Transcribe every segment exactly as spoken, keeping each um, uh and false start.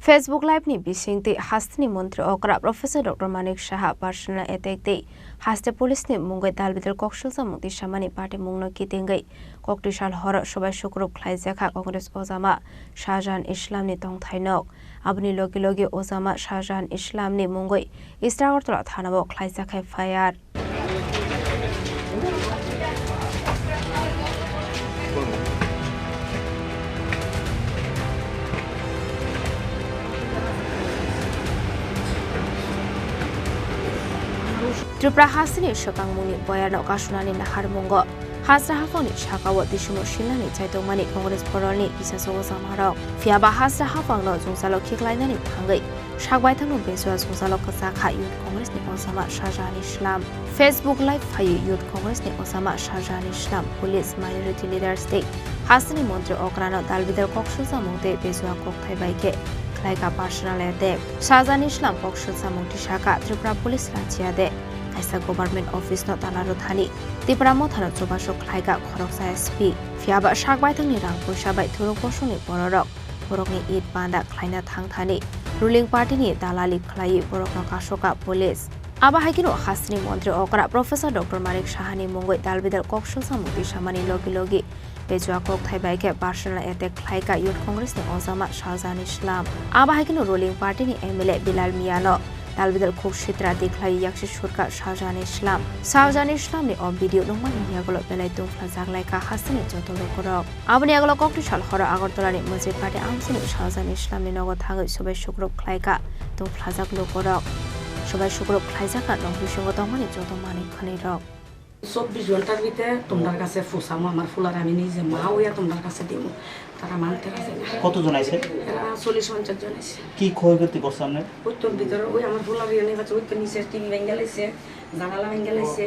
Facebook Live ni bisingtwi hasteni montri okra Professor Doctor Manik Saha personal attack tei haste police ni mungwi dalbidal kok silsamung tisamani patimungno kitingwi koktwi sal horo subai sukrub khlaijakha Congress ojama Shahjahan Islam ni tongthai nok. Aboni logi logi ojama Shahjahan Islam ni mungwi East Agartala thanao khlaijak F I R. Tripura hasteni swkangmungni boyarno kasunani naharmungo Hajra haphangni sakao tisumu silnani chaitokmani Congress bororni kisa sogo samarok. Phiyaba Hajra haphangno jwngjalo khiklainani thangwi sakbaithangno bejua jwngjalo kwchakha Youth Congress ni ojama Shahjahan Islam. Facebook Live phaiwi Youth Congress ni ojama Shahjahan Islam, police, minority leaders tei hasteni montri okrano dalbidal kok silsamung tei bejua kokthai bai khe khlaikha personal attack. Shahjahan Islam kok silsamung tisakha Tripura police rachiyade kaisa government office no tala rwthani Tipra Mothano chubasuk khlaikha khoroksa S P. Phiyaba sakbaithangni rang puisa bai thuruk bosongni bororok borokni it panda khlaina thangthani ruling party ni dalali khlaiwi borokno kasokha police. Abo hai kheno hasteni montri okra Professor Doctor Manik Sahani mungwi dalbidal kok silsamung tisamani logi logi bejua kokthai bai khe personal attack khlaikha Youth Congress ni ojama Shahjahan Islam. Abo hai kheno ruling party ni M L A Bilal Miano dalbidal khuk sitra tikhlai yaksi surkha Shahjahan Islam. Shahjahan Islam ni o video nungmani yagulo belai tungphla jaklaikha hasteni joto lukurok. Aboni yagulo kokti sal horo Agartala ni Mujib Party amsini Shahjahan Islam ni nogo thangwi subai sukrub khlaikha tungphlajak lukurok. Subai sukrub khlaijakha nok bisingo tongmani joto manwi khwnwi rok. চব্বিশ ঘন্টার ভিতরে তোমরার কাছে পৌঁছাবো, আমার ফুলার আমি নিজে মা হইয়া তোমরার কাছে দিব, তারা মানতে রাজি না। কতজন আইছে? এরা চল্লিশ পঞ্চাশ জন আইছে। কি ক্ষয়ক্ষতি করছে আপনার? ওই তোর ভিতরে ওই আমার ফুলার ইয়ে নিয়ে গেছে, ওই তো নিচের টিন ভেঙে লাইছে, জানালা ভেঙে লাইছে,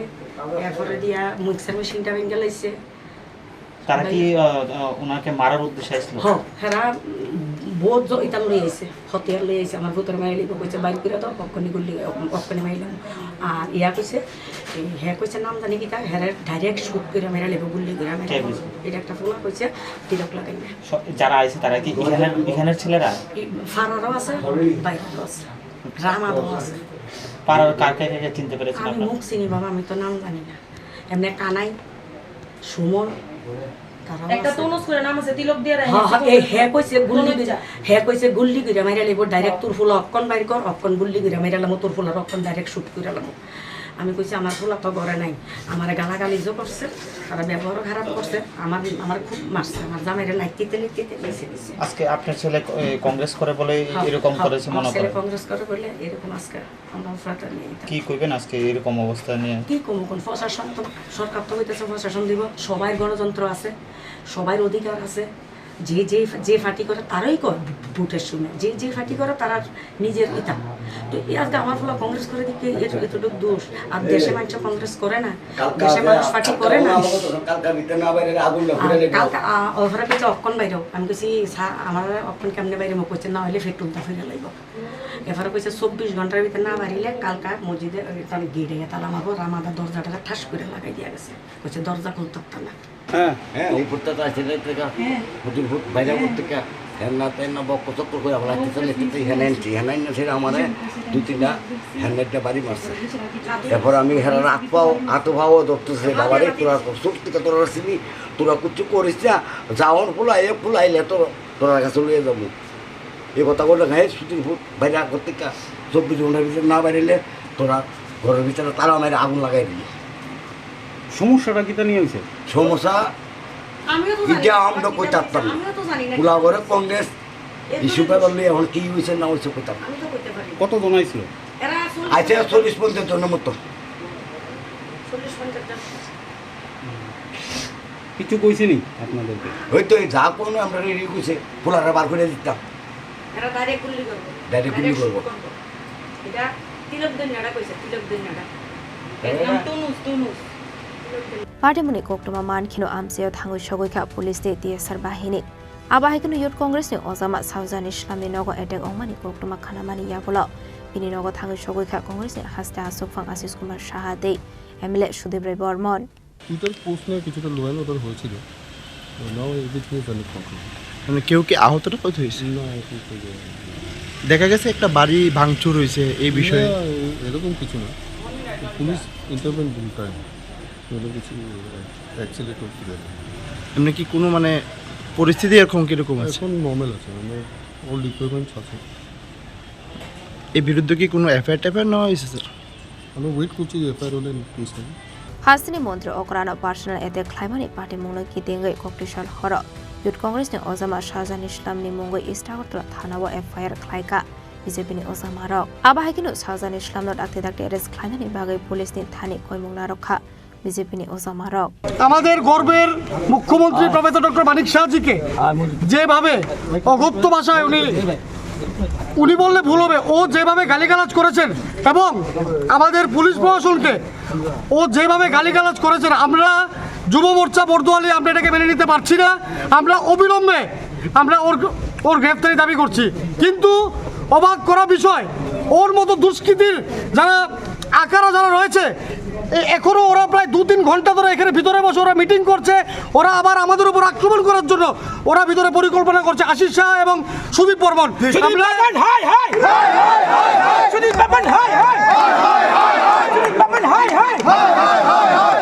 এরপরে দিয়া মিক্সার মেশিনটা ভেঙে লাইছে। তারা কি, আহ, আহ, ওনাকে মারার উদ্দেশ্যে আসছিল? হ, হেরা, উম, বহুত জ-, ইতান লই আইছে, হতিয়ার লই আইছে, আমার ভিতরে মাইলি কইছে, "বাইর করে দাও, অক্ষণি গুল্লি, অক্ষণি মাইলাম।" আর ইয়া কইছে, এই হে কইছে, "নাম জানি কিতা?" হেরে direct shoot করে মেরে লেবো, গুল্লি করে মেরে কে লেবো। কইছে? এটা একটা ফোন কইছে, তিলক লাগাই না। স-, যারা আইছে তারা কি এখানের, এখানের ছেলেরা? এই ফারারও আছে, বাইরেরও আছে, রামাদও আছে। পাড়ার কার কে কে চিনতে পেরেছেন আমি আপনারা? মুখ চিনি বাবা, আমি তো নাম জানি না। এমনি কানাই, সুমন, তারাও একটা আছে। তনুজ করে নাম আছে, তিলক দিয়ে রাখে। হ্যাঁ, হ্যাঁ, এই হে কইছে গুল্লি তনুজ করে, যা। হে কইছে গুল্লি করে মাইরা লেবো, direct তোর ফুলা অক্ষণ বাইর কর, অক্ষণ গুল্লি করে মাইরা লামো, তোর ফুলার অক্ষণ direct shoot করে লামো। আমি কইছি, "আমার ফুলা তো ঘরে নাই।" আমারে গালাগালি যে করছে, তারা ব্যবহারও খারাপ করছে, আমার, আমার খুব মারছে, আমার জামাইরে লাইট দিতে, লাইট দিতে নিচে নিচে। আজকে আপনার ছেলে ক-, এ, কংগ্রেস করে বলে হ্যাঁ, এরকম হ্যাঁ, করেছে আমার মনে ছেলে করেন? কংগ্রেস করে বলে এরকম আজকে আমরা অপরাধ নিয়ে এটা। কি কইবেন আজকে এরকম অবস্থা নিয়ে? কি কমু কোন প্রশাসন তো, সরকার তো হইতেছে প্রশাসন দিব, সবাই গণতন্ত্র আছে, সবাই অধিকার আছে। যে, যে, যে পার্টি করে তারাই কর ভোটের সময়, যে, যে পার্টি করে তারা নিজের ইতা। তো এই আজকে আমার ফুলা কংগ্রেস করে দিকে এত-, এতটুকু দোষ। আর দেশে মানুষ কংগ্রেস করে না, কালকে দেশে আগে মানুষ পার্টি করে না। কালকে আগুন না আর ঘুরে লেগে। কালকে, আ, ওভারে কইছে অক্ষণ বাইরেও। আমি কইছি, "স্যার, আমার অক্ষণ কেমনে বাইরে?" মুখ কইছে, "না হইলে ফের টুলটা ফিরে লাইব।" এরপরে কইছে, "চব্বিশ ঘন্টার ভিতরে না বাড়িলে কালকা মসজিদে ওই তার গেটে গিয়ে তালা মারবো।" রামাদা দরজাটা ঠাস করে লাগাই দিয়া গেছে। কইছে, "দরজা খুলতে পারতাম না।" হ্যাঁ। হ্যাঁ, উপরটা তো আসলে তো এটা হ্যাঁ। ফুটি ফুট বাইরে হ্যাঁ। করতে কা। হেন না তেন না বক চক্কর করে আবার আসতে চলে, কিন্তু এখানে আনছি, এখানে আনছি, সেটা আমার দুই তিনটা হ্যান্ডেলটা বাড়ি মারছে। এরপর আমি হেরা রাত পাও, হাত পাও ধরতেছে, "বাবা রে, তোরা চোখ থেকে তোরা চিনি, তোরা কিচ্ছু করিস না, যাওন ফুলাই, এ ফুলাইলে তোর, তোরা কাছে লইয়া যাবো।" এই কথাগুলো গায়ে সুতির ফুট বাইরে করতে কা, চব্বিশ ঘন্টার ভিতরে না বাইরেলে তোরা ঘরের ভিতরে তালা মেরে আগুন লাগাই দিবি। সমস্যাটা কিতা নিয়ে হয়েছে? সমস্যা আমিও তো জানি এটা না। আমরা কই থাকতাম না। আমিও তো জানি না। পোলা ঘরে কংগ্রেস এর ইস্যু জন্য পেপার লইয়া এখন কি হয়েছে না হয়েছে কই থাকতাম। আমি তো করতে পারি না। কত জন আইছিল? এরা চল্লিশ আইছে চল্লিশ পঞ্চাশ জনের মতো। চল্লিশ পঞ্চাশ জন। কিছু কইছে নি আপনাদেরকে? ওই তো এই যা কোনো আমরা রেডি কইছে, পোলারা বার করে দিতাম। এরা ডাইরেক্ট গুল্লি করবো। ডাইরেক্ট গুল্লি করবো। শুট করবো। এটা তিলক দৈন্যটা কইছে, তিলক দৈন্যটা। এর নাম তনুজ, Tanuj. Party muni koktwma man kheno amchaio thangwi sogwi kha police tei T S R bahini. Abo hai kheno Youth Congress ni ojama Shahjahan Islam ni nogo attack wngmani koktwma khanamani yagulo bini nogo thangwi sogwi kha Congress ni haste aswkphang Ashish Kumar Saha tei M L A Sudip Roy Bormon. Twitter post নিয়ে কিছুটা low and order হয়েছিল। তো নাও everything is under control. মানে কেউ কি আহত টাহত হয়েছে? না, এখন পর্যন্ত। দেখা গেছে একটা বাড়ি ভাঙচুর হয়েছে, এই বিষয়ে? না, এ-, এরকম কিছু না। পুলিশ ইন্টারভেন দিন টাইম। কোনো কিছু অ্যাকচুয়ালি করতে পারে। এমনি কি কোনো, মানে, পরিস্থিতি এখন কিরকম আছে? এখন নর্মাল আছে, মানে, অল ইকুইপমেন্টস আছে। এই বিরুদ্ধে কি কোনো এফআইআর ট্যাফআইআর নেওয়া হয়েছে, স্যার? আমরা ওয়েট করছি যে এফআইআর হলে কেস হবে। Hasteni montri okrano personal attack khlaimani patimungno kitingwi koktisal horo Youth Congress ni ojama Shahjahan Islam ni mungwi East Agartala thanao F I R khlaikha B J P ni ojamarok. Abo hai kheno Shahjahan Islamno dakti dakti arrest khlainani bagwi police ni thani koimung narwkha B J P ni ojamarok. আমাদের গর্বের মুখ্যমন্ত্রী professor doctor মানিক সাহাজিকে যেভাবে অকথ্য ভাষায় উনি, উনি বললে ভুল হবে, ও যেভাবে গালিগালাজ করেছেন এবং আমাদের পুলিশ প্রশাসনকে ও যেভাবে গালিগালাজ করেছেন, আমরা যুব মোর্চা বর্দোয়ালি আমরা এটাকে মেনে নিতে পারছি না। আমরা অবিলম্বে আমরা ওর, ওর গ্রেফতারি দাবি করছি। কিন্তু অবাক করা বিষয়, ওর মতো দুষ্কৃতির যারা আকারা যারা রয়েছে, এ-, এখনো ওরা প্রায় দু তিন ঘন্টা ধরে এখানে ভিতরে বসে ওরা মিটিং করছে, ওরা আবার আমাদের উপর আক্রমণ করার জন্য ওরা ভিতরে পরিকল্পনা করছে। আশিস শাহ এবং সুদীপ বর্মন, সুদীপ আমরা বর্মন, হায়, হায়! সুদীপ বর্মন, হায়, হায়! সুদীপ বর্মন, হায়, হায়!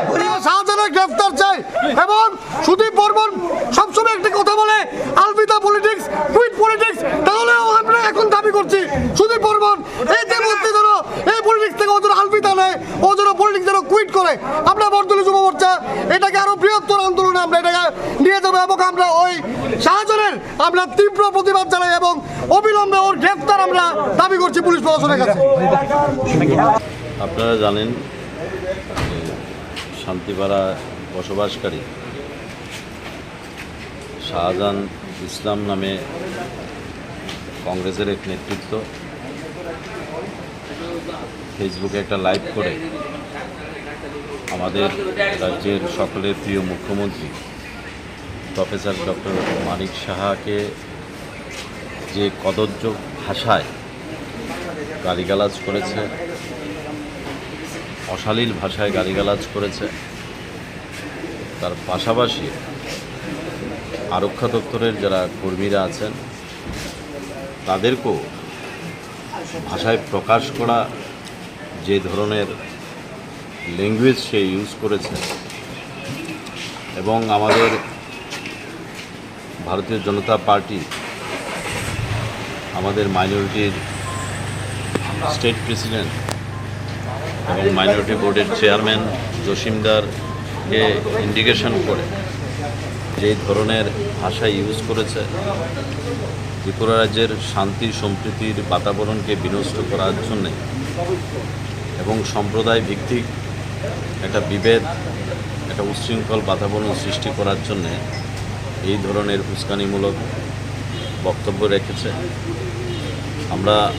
আমরা শাহজাহানের গ্রেফতার চাই এবং সুদীপ বর্মন সবসময় একটি কথা বলে, "আলবিদা পলিটিক্স, কুইট পলিটিক্স।" তাহলেও আমরা এখন দাবি করছি, সুদীপ বর্মন এই যে মুহূর্তে যেন এই পলিটিক্স থেকে ও যেন আলবিদা নেয়, ও যেন পলিটিক্স যেন কুইট করে। আমরা বর্দোয়ালি যুব মোর্চা এটাকে আরো বৃহত্তর আন্দোলনে আমরা এটাকে নিয়ে যাবো এবং আমরা ওই শাহজাহানের আমরা তীব্র প্রতিবাদ জানাই এবং অবিলম্বে ওর গ্রেফতার আমরা দাবি করছি পুলিশ প্রশাসনের কাছে। আপনারা জানেন যে শান্তিপাড়া বসবাসকারী শাহজাহান ইসলাম নামে কংগ্রেসের এক নেতৃত্ব ফেসবুকে একটা লাইভ করে আমাদের রাজ্যের সকলের প্রিয় মুখ্যমন্ত্রী প্রফেসর ডক্টর মানিক সাহাকে যে কদর্য ভাষায় গালিগালাজ করেছে, অশালীন ভাষায় গালিগালাজ করেছে, তার পাশাপাশি আরক্ষা দপ্তরের যারা কর্মীরা আছেন তাদেরকেও ভাষায় প্রকাশ করা যে ধরনের ল্যাঙ্গুয়েজ সে ইউজ করেছে এবং আমাদের ভারতীয় জনতা পার্টি আমাদের মাইনরিটির স্টেট প্রেসিডেন্ট এবং মাইনরিটি বোর্ডের চেয়ারম্যান জসিমদারকে ইন্ডিকেশন করে যে ধরনের ভাষা ইউজ করেছে, ত্রিপুরা রাজ্যের শান্তি সম্প্রীতির বাতাবরণকে বিনষ্ট করার জন্যে এবং সম্প্রদায় ভিত্তিক একটা বিভেদ, একটা উচ্ছৃঙ্খল বাতাবরণ সৃষ্টি করার জন্যে এই ধরনের উস্কানিমূলক বক্তব্য রেখেছে। আমরা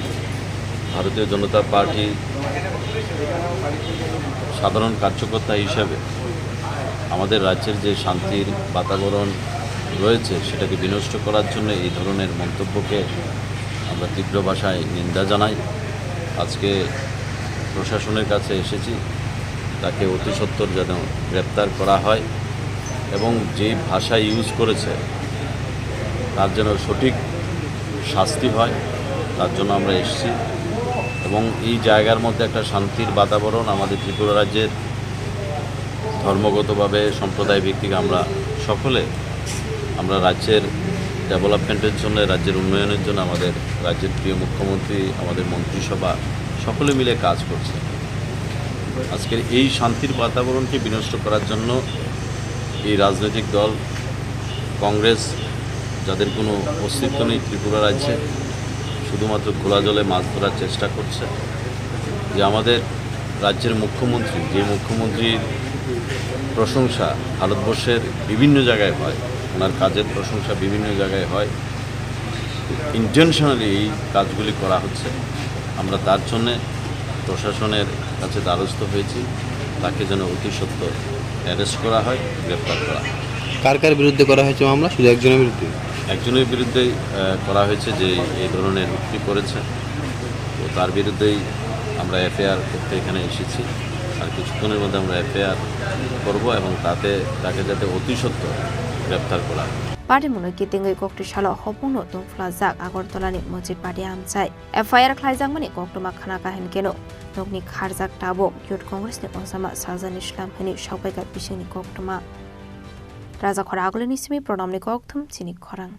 ভারতীয় জনতা পার্টি সাধারণ কার্যকর্তা হিসাবে আমাদের রাজ্যের যে শান্তির বাতাবরণ রয়েছে, সেটাকে বিনষ্ট করার জন্য এই ধরনের মন্তব্যকে আমরা তীব্র ভাষায় নিন্দা জানাই। আজকে প্রশাসনের কাছে এসেছি, তাকে অতি সত্বর যেন গ্রেপ্তার করা হয় এবং যে ভাষা ইউজ করেছে, তার যেন সঠিক শাস্তি হয়, তার জন্য আমরা এসেছি। এবং এই জায়গার মধ্যে একটা শান্তির বাতাবরণ আমাদের ত্রিপুরা রাজ্যের ধর্মগতভাবে, সম্প্রদায় ভিত্তিক আমরা সকলে, আমরা রাজ্যের ডেভেলপমেন্টের জন্য, রাজ্যের উন্নয়নের জন্য আমাদের রাজ্যের প্রিয় মুখ্যমন্ত্রী, আমাদের মন্ত্রিসভা সকলে মিলে কাজ করছে। আজকের এই শান্তির বাতাবরণকে বিনষ্ট করার জন্য এই রাজনৈতিক দল কংগ্রেস, যাদের কোনো অস্তিত্ব নেই ত্রিপুরা রাজ্যে, শুধুমাত্র ঘোলা জলে মাছ ধরার চেষ্টা করছে। যে আমাদের রাজ্যের মুখ্যমন্ত্রী, যে মুখ্যমন্ত্রীর প্রশংসা ভারতবর্ষের বিভিন্ন জায়গায় হয়, ওনার কাজের প্রশংসা বিভিন্ন জায়গায় হয়, ইন্টেনশনালি এই কাজগুলি করা হচ্ছে। আমরা তার জন্যে প্রশাসনের কাছে দ্বারস্থ হয়েছি, তাকে যেন অতি সত্বর অ্যারেস্ট করা হয়, গ্রেপ্তার করা হয়। কার কার বিরুদ্ধে করা হয়েছে মামলা? শুধু একজনের বিরুদ্ধে? একজনের বিরুদ্ধেই, আহ, করা হয়েছে, যে এই ধরনের উক্তি করেছে। তো তার বিরুদ্ধেই আমরা এফআইআর করতে এখানে এসেছি। আর কিছুক্ষণের মধ্যে আমরা এফআইআর করব এবং তাতে, তাকে যাতে অতি সত্বর গ্রেপ্তার করা হয়। Party mwnwi kitingwi koktwi salo hopungno tungphlajak Agartala ni Mojit Party amchai. F I R khlaijakmani koktwma khna kha hinkeno nokni kharjak tabuk Youth Congress ni ojama sajani slam hwnwi sokbaikha bisingni koktwma. Rajakhor Agulini simi Pranamni kokthum chini khorang.